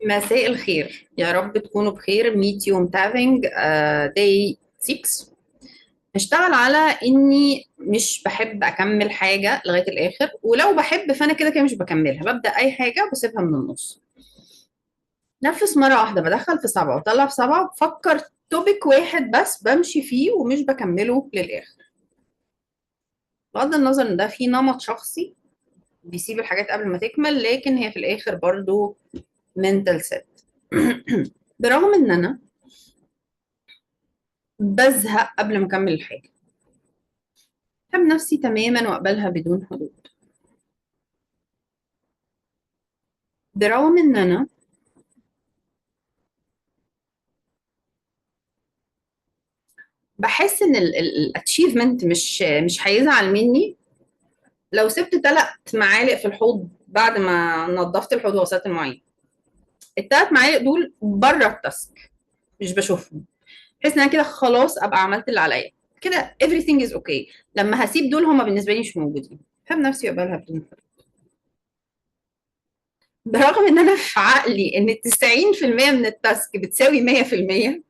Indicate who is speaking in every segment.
Speaker 1: مساء الخير، يا رب تكونوا بخير. 100 يوم tapping day 6. هشتغل على اني مش بحب اكمل حاجة لغاية الاخر، ولو بحب فانا كده كده مش بكملها، ببدا اي حاجة بسيبها من النص. نفس مرة واحدة، بدخل في 7 وطلع في 7، بفكر topic واحد بس بمشي فيه ومش بكمله للاخر. بغض النظر ان ده في نمط شخصي بيسيب الحاجات قبل ما تكمل، لكن هي في الاخر برضو mental set. برغم ان انا بزهق قبل ما اكمل الحاجة، بحب نفسي تماما واقبلها بدون حدود. برغم ان انا بحس ان ال achievement مش هيزعل مني لو سبت 3 معالق في الحوض بعد ما نظفت الحوض وغسلت المواعين. ال3 معالق دول بره ال task، مش بشوفهم، بحيث ان انا كده خلاص ابقى عملت اللي عليا، كده everything is okay. لما هسيب دول هما بالنسبة لي مش موجودين. بحب نفسي واقبلها بدون حدود. برغم ان انا في عقلي ان تسعين في المية من ال task بتساوي مية في المية،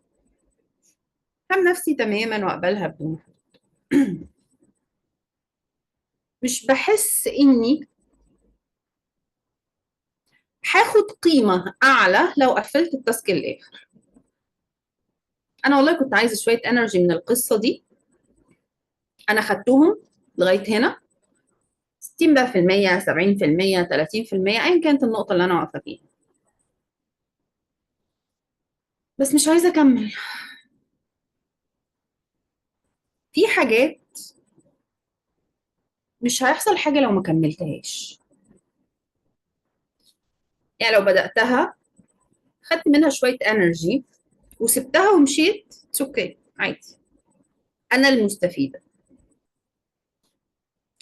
Speaker 1: بحب نفسي تماما واقبلها بدون حدود. مش بحس اني هاخد قيمة أعلى لو قفلت ال task للآخر. أنا والله كنت عايزة شوية energy من القصة دي، أنا خدتهم لغاية هنا، ستين بقى في المية، سبعين في المية، تلاتين في المية، أيا كانت النقطة اللي أنا واقفة فيها، بس مش عايزة أكمل. في حاجات مش هيحصل حاجة لو ما كملتهاش، لو بدأتها خدت منها شوية energy وسبتها ومشيت، it's okay، عادي، أنا المستفيدة.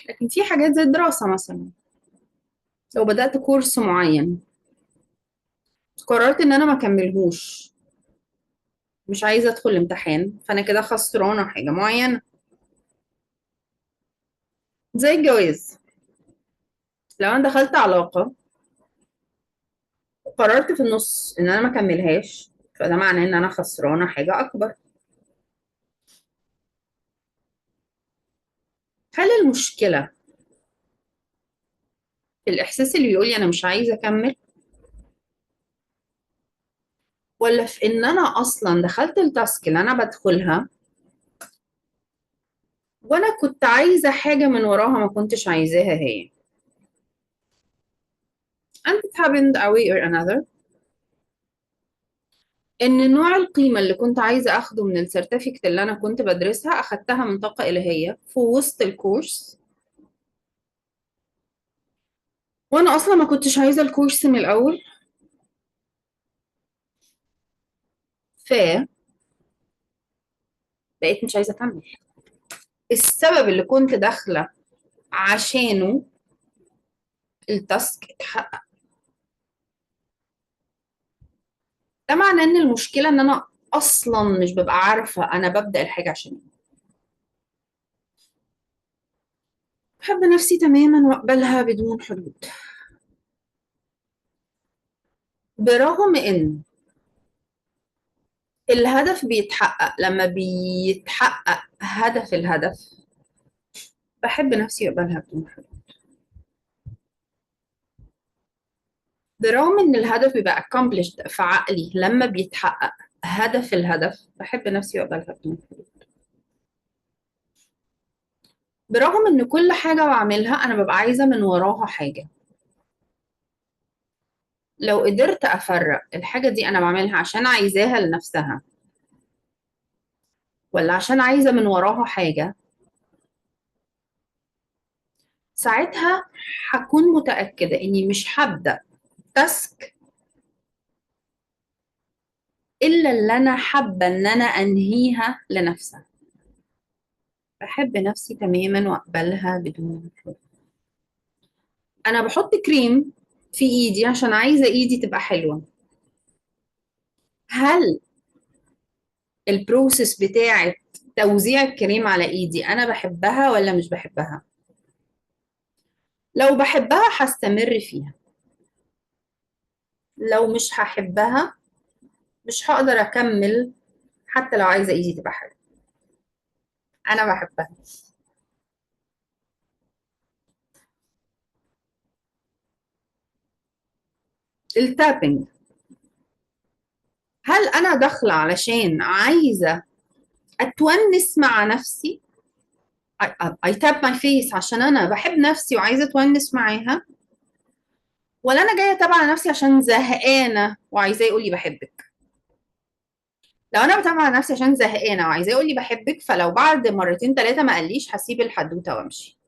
Speaker 1: لكن في حاجات زي الدراسة مثلا، لو بدأت كورس معين قررت إن أنا ما أكملهوش، مش عايزة أدخل الامتحان، فأنا كده خسرانة حاجة معينة. زي الجواز، لو أنا دخلت علاقة قررت في النص إن أنا ما أكملهاش، فده معناه إن أنا خسرانة حاجة أكبر. هل المشكلة في الإحساس اللي بيقولي أنا مش عايزة أكمل، ولا في إن أنا أصلاً دخلت التاسك اللي أنا بدخلها وأنا كنت عايزة حاجة من وراها ما كنتش عايزاها هي؟ And it happened a way or another إن نوع القيمة اللي كنت عايزة أخده من ال certificate اللي أنا كنت بدرسها أخدتها من طاقة إلهية في وسط الكورس، وأنا أصلاً ما كنتش عايزة الكورس من الأول، ف بقيت مش عايزة أكمل. السبب اللي كنت داخلة عشانه ال task اتحقق. ده معناه إن المشكلة إن أنا أصلاً مش ببقى عارفة أنا ببدأ الحاجة عشان إيه. بحب نفسي تماماً وأقبلها بدون حدود، برغم إن الهدف بيتحقق لما بيتحقق هدف الهدف. بحب نفسي وأقبلها بدون حدود، برغم إن الهدف بيبقى accomplished في عقلي لما بيتحقق هدف الهدف. بحب نفسي وأقبلها بدون حدود، برغم إن كل حاجة بعملها أنا ببقى عايزة من وراها حاجة. لو قدرت أفرق الحاجة دي أنا بعملها عشان عايزاها لنفسها ولا عشان عايزة من وراها حاجة، ساعتها هكون متأكدة إني مش هبدأ تاسك إلا اللي أنا حابة إن أنا أنهيها لنفسها. بحب نفسي تماما وأقبلها بدون حدود. أنا بحط كريم في إيدي عشان عايزة إيدي تبقى حلوة. هل البروسيس بتاعت توزيع الكريم على إيدي أنا بحبها ولا مش بحبها؟ لو بحبها هستمر فيها، لو مش هحبها مش هقدر اكمل، حتى لو عايزه ايدي تبقى حلوة. انا بحبها. ال tapping، هل انا داخله علشان عايزه اتونس مع نفسي؟ I tap my face عشان انا بحب نفسي وعايزه اتونس معاها، ولا انا جاية اتابع على نفسي عشان زهقانه وعايزاه يقول لي بحبك؟ لو انا بتابع على نفسي عشان زهقانه وعايزاه يقول لي بحبك، فلو بعد مرتين ثلاثة ما قاليش هسيب الحدوتة وامشي.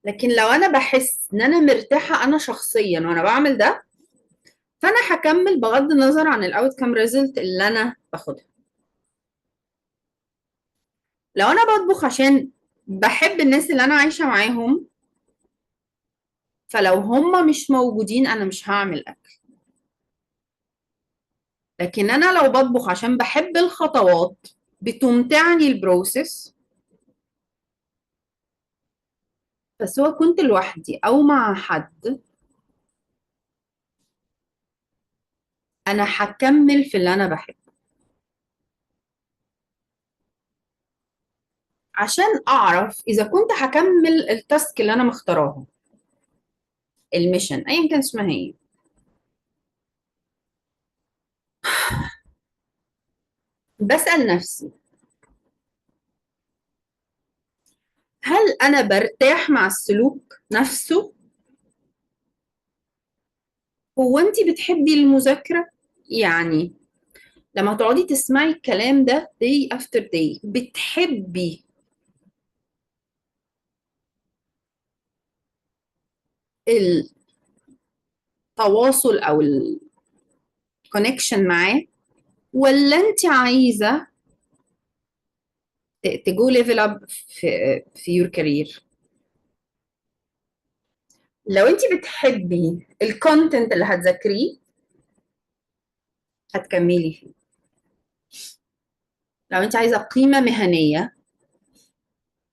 Speaker 1: لكن لو انا بحس ان انا مرتاحة انا شخصيا وانا بعمل ده، فانا هكمل بغض النظر عن ال outcome result اللي انا باخدها. لو انا بطبخ عشان بحب الناس اللي انا عايشه معاهم، فلو هم مش موجودين انا مش هعمل اكل. لكن انا لو بطبخ عشان بحب الخطوات، بتمتعني ال process، فسواء كنت لوحدي او مع حد انا هكمل في اللي انا بحبه. عشان اعرف اذا كنت هكمل ال task اللي انا مختاراها، ال mission ايا كان اسمها ايه، بسأل نفسي هل انا برتاح مع السلوك نفسه؟ هو انتي بتحبي المذاكرة؟ يعني لما تقعدي تسمعي الكلام ده day after day، بتحبي التواصل او ال connection معاه، ولا انت عايزة ت go level up في your career؟ لو انت بتحبي ال content اللي هتذاكريه هتكملي فيه. لو انت عايزة قيمة مهنية،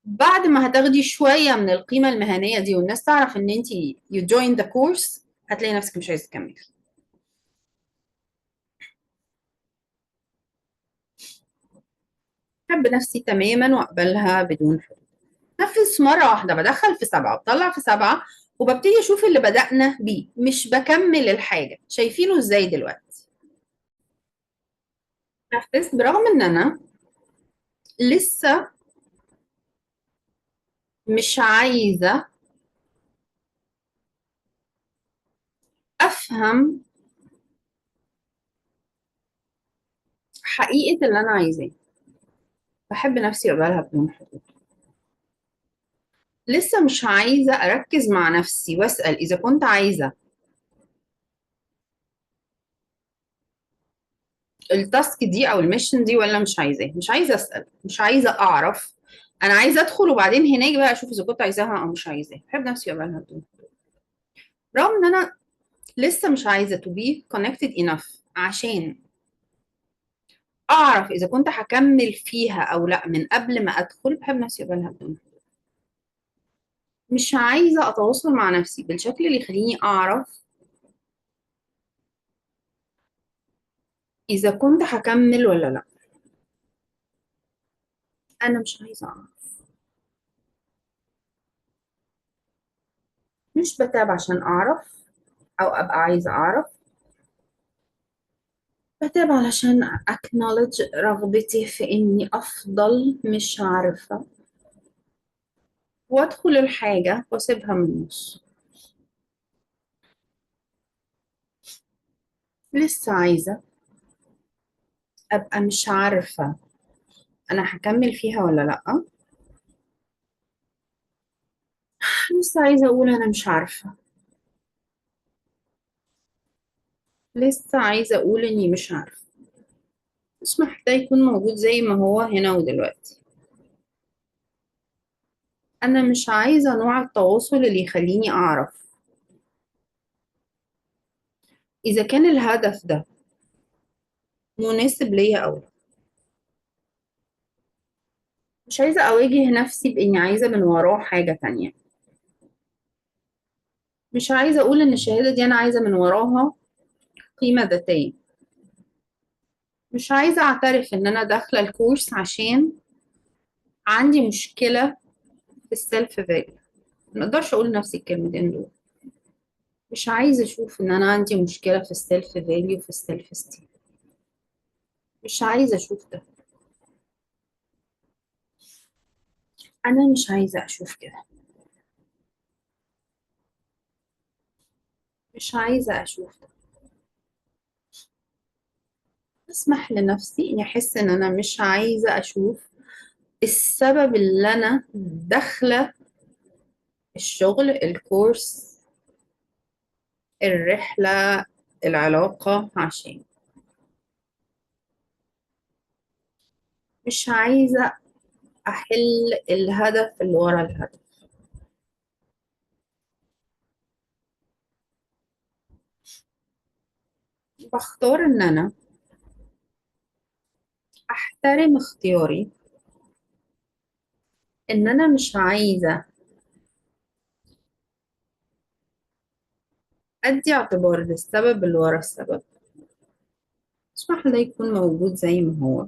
Speaker 1: بعد ما هتاخدي شوية من القيمة المهنية دي والناس تعرف ان انت you join the course، هتلاقي نفسك مش عايزة تكملي. بحب نفسي تماما واقبلها بدون حدود. نفس مرة واحدة، بدخل في 7 وبطلع في 7 وببتدي اشوف اللي بدأنا بيه، مش بكمل الحاجة. شايفينه ازاي دلوقتي؟ نفس برغم ان انا لسه مش عايزة افهم حقيقة اللي انا عايزاه. بحب نفسي وأقبلها بدون حدود. لسه مش عايزة أركز مع نفسي وأسأل إذا كنت عايزة ال task دي أو ال mission دي ولا مش عايزاها. مش عايزة أسأل، مش عايزة أعرف، أنا عايزة أدخل وبعدين هناك بقى أشوف إذا كنت عايزاها أو مش عايزاها. بحب نفسي وأقبلها بدون حدود. رغم إن أنا لسه مش عايزة to be connected enough عشان أعرف إذا كنت هكمل فيها أو لأ من قبل ما أدخل. بحب نفسي وأقبلها بدون حدود. مش عايزة أتواصل مع نفسي بالشكل اللي يخليني أعرف إذا كنت هكمل ولا لأ. أنا مش عايزة أعرف. مش بتابع عشان أعرف أو أبقى عايزة أعرف، بتابع علشان acknowledge رغبتي في إني أفضل مش عارفة، وأدخل الحاجة وأسيبها من النص. لسه عايزة أبقى مش عارفة أنا هكمل فيها ولا لأ. لسه عايزة أقول أنا مش عارفة. لسه عايزة أقول إني مش عارفة. مش محتاج يكون موجود زي ما هو هنا ودلوقتي. أنا مش عايزة نوع التواصل اللي يخليني أعرف إذا كان الهدف ده مناسب ليا أو لا. مش عايزة أواجه نفسي بإني عايزة من وراه حاجة تانية. مش عايزة أقول إن الشهادة دي أنا عايزة من وراها قيمة ذاتية. مش عايزة أعترف إن أنا داخلة الكورس عشان عندي مشكلة في ال self value. ما أقدرش أقول لنفسي الكلمتين دول. مش عايزة أشوف إن أنا عندي مشكلة في ال self value وفي ال self esteem. مش عايزة أشوف ده. أنا مش عايزة أشوف كده. مش عايزة أشوف ده. أسمح لنفسي إني أحس إن أنا مش عايزة أشوف السبب اللي أنا داخلة الشغل، الكورس، الرحلة، العلاقة عشان. مش عايزة أحل الهدف اللي ورا الهدف. بختار إن أنا أحترم اختياري، إن أنا مش عايزة أدي اعتبار للسبب اللي ورا السبب. اسمح ده يكون موجود زي ما هو.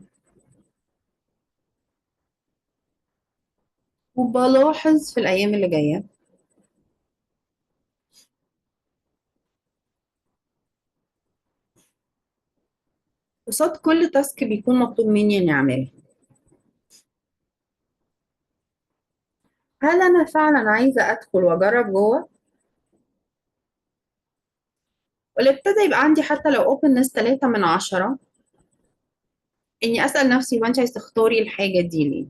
Speaker 1: وبلاحظ في الأيام اللي جاية قصاد كل تاسك بيكون مطلوب مني إني أعمله، هل أنا فعلا عايزة أدخل وأجرب جوه؟ ولا ابتدى يبقى عندي حتى لو openness 3 من 10 إني أسأل نفسي هو أنت عايزة تختاري الحاجة دي ليه؟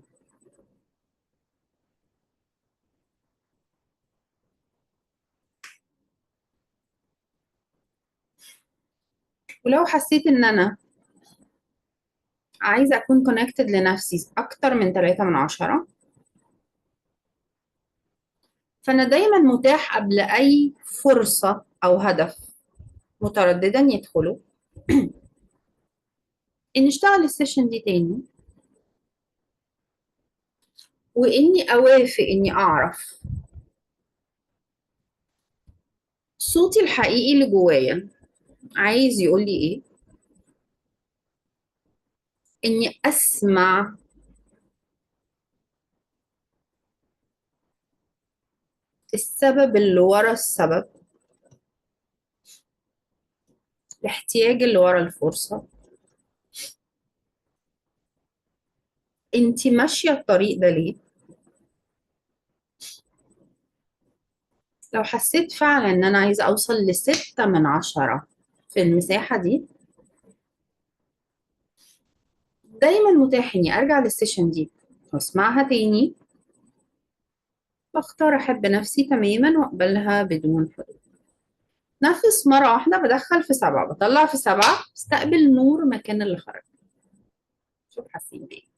Speaker 1: ولو حسيت إن أنا عايزة أكون connected لنفسي أكتر من 3 من 10، فأنا دايما متاح قبل أي فرصة أو هدف مترددا يدخله إني أشتغل ال session دي تاني، وإني أوافق إني أعرف صوتي الحقيقي اللي جوايا عايز يقول لي إيه، إني أسمع السبب اللي ورا السبب، الاحتياج اللي ورا الفرصة. انتي ماشية الطريق ده ليه؟ لو حسيت فعلا ان انا عايزة اوصل ل6 من 10 في المساحة دي، دايما متاح اني ارجع للسيشن دي واسمعها تاني، بختار احب نفسي تماما واقبلها بدون حدود. نفس مرة واحدة، بدخل في 7 بطلع في 7، استقبل نور مكان اللي خرج. شوف حاسين بايه.